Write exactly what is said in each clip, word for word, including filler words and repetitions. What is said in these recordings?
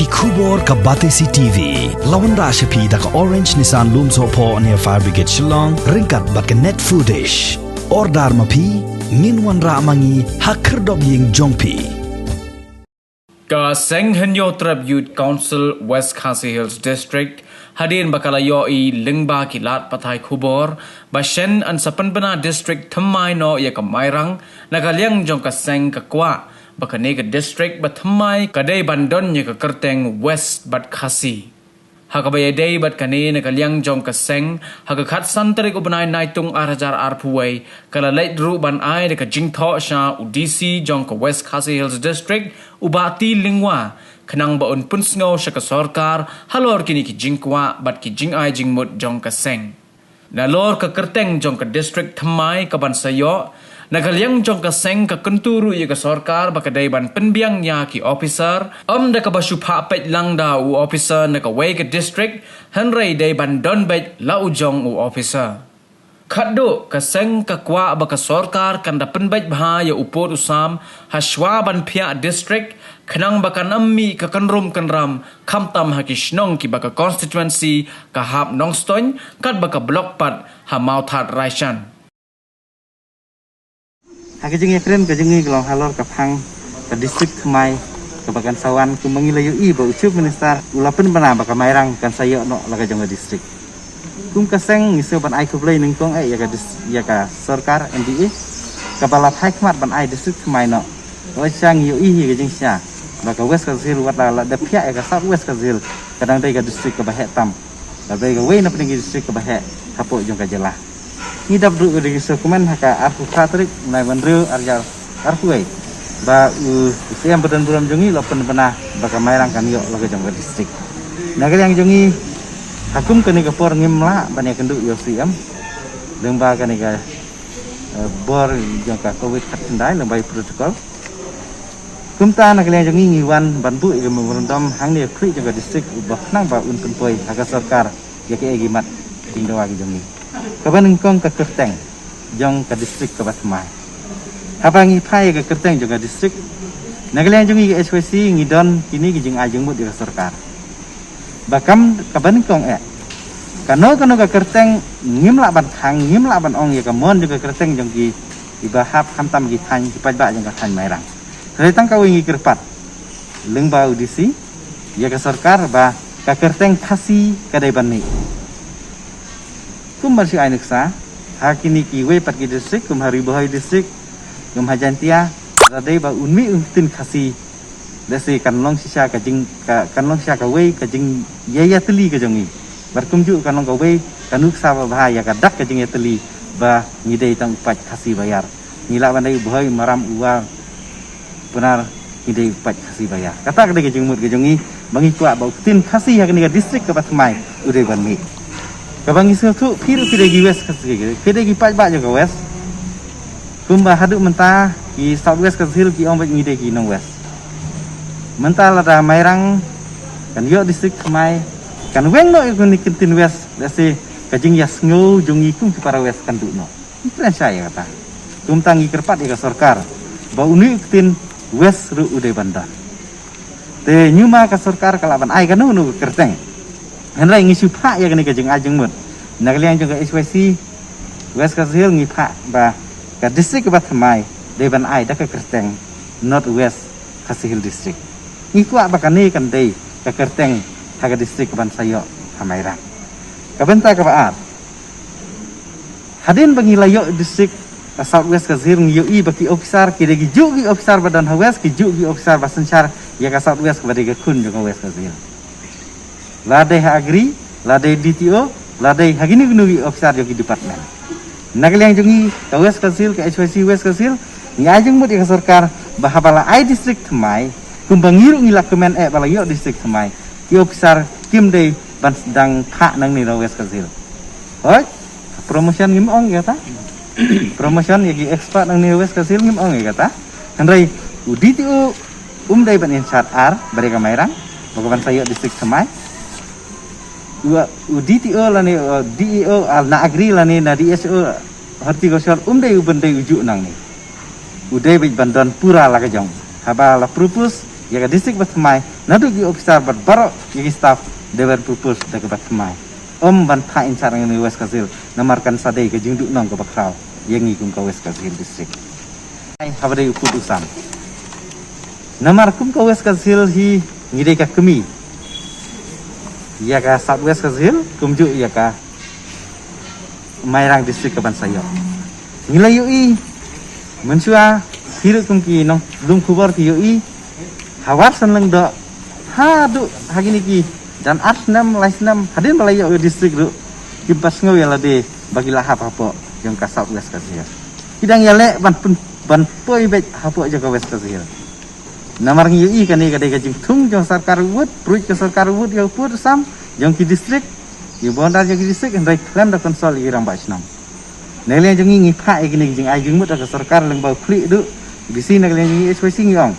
Khubor ka Batesi T V. La wanrah sha phi da ka Orange Nissan Lumsohphoh near Fire Brigade Shillong, ryngkat bad ka Net Foodish. Order ma phi, ngin wanrah ma ngi ha khyrdop ïing jong phi. Ka Seng Hynñiewtrep Youth Council West Khasi Hills District, hadien ba ka la ïohi lyngba ki lad pathai khubor ba shen yn sa pynbna district thymmai noh ïa ka Mairang, na ka liang jong ka seng ka kwah ba kane ka district ba thymmai ka dei ban don ïa ka kyrteng West bad Khasi. Ha kaba ïadei bad kane, na ka liang jong ka seng, ha ka khatsan tarik u bnai Naitung ar hajar arphew wei, ka la leit ruh ban ai da ka jingthoh sha u D C jong ka West Khasi Hills District, u Bah T Lyngwa, khnang ba un pynsngew sha ka sorkar halor kine ki jingkwah bad ki jingai jingmut jong ka seng. Nalor ka kyrteng jong ka district thymmai ka ban sa ïoh, na ka liang jong ka seng ka kyntu ruh ïa ka sorkar ba ka dei ban pynbiang ïa ki officer, ym da kaba shu phah peit lang da u officer na kawei ka district, hynrei dei ban don beit la u jong u officer. Khatduh ka seng ka kwah ba ka sorkar kan da pynbeit bha ïa u pud u sam ha shuwa ban phiah district, khnang ba kan ym mih ka kynrum kynram, khamtam ha ki shnong kiba ka constituency ka hap Nongstoiñ, katba ka block pat ha Mawthadraishan. Ha ka jingïakren ka jong ngi ka long halor ka phang ka district thymmai kaba kan sa wan, kumba ngi la ïohi ba u Chief Minister u la pynbna ba ka Mairang kan sa ïoh noh la ka jong ka district. Kum ka seng ngi sngew ban ai khublei nyngkong eh ïa ka dis-, ïa ka sorkar M D A kaba la phai khmat ban ai district thymmai noh. Wat sha ngi ïohi hi ka jingshisha ba ka West Khasi Hills wat la la da phiah ïa ka South West Khasi Hills, ka dang dei ka district kaba heh tam, ka dei kawei na pdeng ki district kaba heh hapoh jong ka jylla. Ngi dap ruh ka dei ka sngewkmen ha ka arphew phra tarik u bnai ba hynriew ar hajar arphew wei ba u, u Syiem badonburom jong ngi u la pynbna ba ka Mairang kan ïoh la ka jong ka district. Na ka liang jong ngi, ha kum kane ka por ngim lah ban ïakynduh ïa u Syiem lyngba kane ka, eh, bor jong ka covid khatkhyndai, lyngba ïa protocol. Kumta na ka liang jong ngi ngi wan ban buh ïa ka memorandum hangne ha khlieh jong ka district, uba khnang ba un pynpoi ha ka sorkar ïa kaei ki mat jingdawa ki jong ngi. Kaba nyngkong ka kyrteng jong ka district kaba thymmai. Haba ngi phai ïa ka kyrteng jong ka district, na ka liang jong ngi ka H Y C ngi don kine ki jingai jingmut ïa ka sorkar. Ba kam, kaba nyngkong eh, kano kano ka kyrteng ngim lah ban khang, ngim lah ban ong ïa ka mon jong ka kyrteng jong ki, kiba hap khamtam ki thaiñ, ki paidbah jong ka thaiñ Mairang. Hynrei tang kawei ngi kyrpad lyngba u D C ïa ka sorkar ba ka kyrteng Khasi ka dei ban mih. Kum ban shu ai nuksa ha kine kiwei pat ki district, kum ha Ri Bhoi District, kum ha Jaintia, la dei ba un mih u ktien Khasi. Lehse kan long shisha ka jing, ka, kan long shisha kawei ka jingïaïatylli ka jong ngi. Bad kumjuh kan long kawei ka nuksa ba bha ïa ka dak ka jingïatylli ba ngi dei tang u paid Khasi ba ïar. Ngi lah ban dei u Bhoi, u Maram, u War, Pnar, ngi dei u paid Khasi ba ïar. Kata ka dei ka jingmut ka jong ngi ba ngi kwah ba u ktien Khasi ha kane ka district kaba thymmai u dei ban mih. Kaba ngi sngewthuh phi ruh phi dei ki West Khasi, phi dei ki paidbah jong ka West. Kumba haduh mynta ki South West Khasi Hills ki ong ba ngi dei ki nong West. Mynta lada Mairang kan ïoh district thymmai, kan weng noh ïa kane ka ktien West, lehse ka jingïasngew jong ngi kum ki para West kan duh noh. Ngi kren shai ïa kata. Kumta ngi kyrpad ïa ka sorkar ba une u ktien West ruh u dei ban don. Te hynñiew ma ka sorkar ka lah ban ai kano kano ka kyrteng. Hynrei ngi shu phah ïa kane ka jingai jingmut na ka liang jong ka H Y C West Khasi Hills, ngi phah ba ka district kaba thymmai dei ban ai da ka kyrteng North West Khasi Hills District. Ngi kwah ba kane kan dei ka kyrteng ha ka district kaban sa ïoh ha Mairang. Ka bynta kaba ar, hadien ba ngi la ïoh district, uh, South West Khasi Hills, ngi ïohi ba ki officer ki dei kijuh ki officer ba don ha West, kijuh ki officer ba synshar ïa ka South West kaba dei ka khun jong ka West Khasi Hills. La dei ha Agri, la dei D T O, la dei ha kino kino ki officer jong ki department. Na ka liang jong ngi ka West Khasi Hills, ka H Y C West Khasi Hills, ngi ai jingmut ïa ka sorkar ba haba la ai district thymmai, kumba ngi ruh ngi la kmen eh ba la ïoh district thymmai, ki officer kim dei ban sdang phah nangne na West Khasi Hills. Hooid, promotion ngim ong ïa kata. Promotion ïa ki expert nangne West Khasi Hills ngim ong ïa kata. Hynrei u D T O um dei ban in charge ar, ba dei ka Mairang, ba ka ban sa ïoh district thymmai. U, u D T O lane, uh, D E O, uh, na Agri lane na D H O Horticulture um dei u ban dei u juh nangne. U dei beit ban don pura la ka jong. Haba la propose ïa ka district ba thymmai, naduh ki officer bad baroh ïa ki staff, dei ban propose da kaba thymmai. Ym ban phah in sar ngi West Khasi Hills, namar kan sa dei ka jingduhnong kaba khraw ïa ngi kum ka West Khasi Hills district. Ai, haba dei u pud u sam. Namar kum ka West Khasi Hills hi ngi dei ka kmie ïa ka South West Khasi Hills, kumjuh ïa ka Mairang district kaban sa ïoh. Ngi la ïohi, mynshuwa, hi ruh kum ki nonglum khubor ki ïohi, ha War San Lyngdoh, haduh ha kine ki jan ar snem, lai snem, hadien ba la ïoh ïa district ruh, kim pat sngew ïa lade ba ki la hap hapoh jong ka South West Khasi Hills. Ki dang ïaleh ban pyn-, ban poi beit hapoh jong ka West Khasi Hills. Namar ngi ïohi kane ka dei ka jingthung jong sorkar u wut, pruid ka sorkar u wut ïa u pud u sam jong ki district, ïa u bondar jong ki district, hynrei khlem da consult ïa ki rangbah shnong. Na ka liang jong ngi, ngi phah ïa kine ki jingai jingmut ha ka sorkar lyngba u khlieh duh D C, na ka liang jong ngi H Y C ngi ong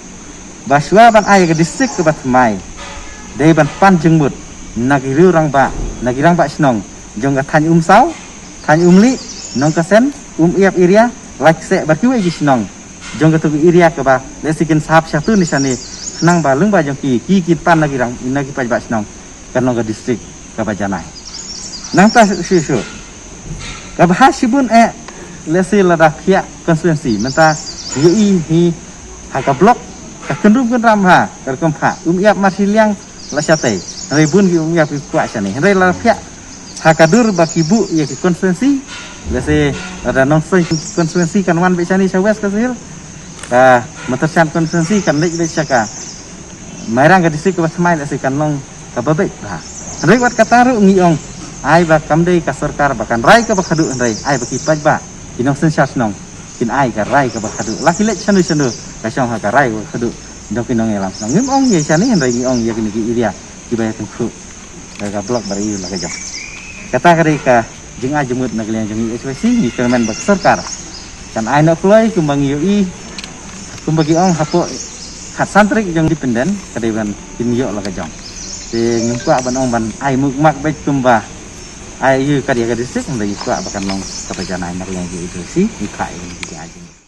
ba shuwa ban ai ïa ka district kaba thymmai, dei ban pan jingmut na ki riew rangbah, na ki rangbah shnong jong ka thaiñ Umsaw, thaiñ Umlieh, Nongkasen, Umïap area, Laitkaseh bad kiwei ki shnong jong katu ka area kaba lehse kin sahap shatu ne shane, khnang ba lyngba jong ki, ki kin pan na ki rang, na ki paidbah shnong, kan long ka district kaba janai. Nangta shuh shuh, kaba ha shibun eh, lehse lada phiah constituency, mynta ïohi hi ha ka block, ka kynrum kynram ha ka rukom phah, Umïap, Marshiliang, la shatei. Hynrei bun ki Umïap ki kwah shane. Hynrei la phiah ha ka dur ba ki buh ïa ki constituency, lehse lada Nongstoiñ constituency kan wan beit shane sha West Khasi Hills, ka Matarchan constituency kan leit beit sha ka Mairang, ka district kaba thymmai, lehse kan long kaba beit bha. Hynrei wat kata ruh ngi ong, ai ba kam dei ka sorkar ba kan rai kaba khadduh, hynrei ai ba ki paidbah, ki nongsynshar shnong kin ai ka rai kaba khadduh. La ki leit shano shano, ka shong ha ka rai kaba khadduh jong ki nongïalam shnong. Ngim ong ïa shane, hynrei ngi ong ïa kine ki area kiba ïa tyngkhuh da ka block ba ïa la ka jong. Kata ka dei ka jingai jingmut na ka liang jong ngi H Y C, ngi kyrmen ba ka sorkar kan ai noh kloi kumba ngi ïohi, kumba ki ong hapoh khatsan tarik jong independent, ka dei ban kin ïoh la ka jong. Te ngim kwah ban ong ban ai mukmak beit kumba ai ïa ka dei ka district, hynrei ngi kwah ba kan long kaba janai na ka liang jong ngi H Y C, ngi phah ïa ngi ki jingai jingmut.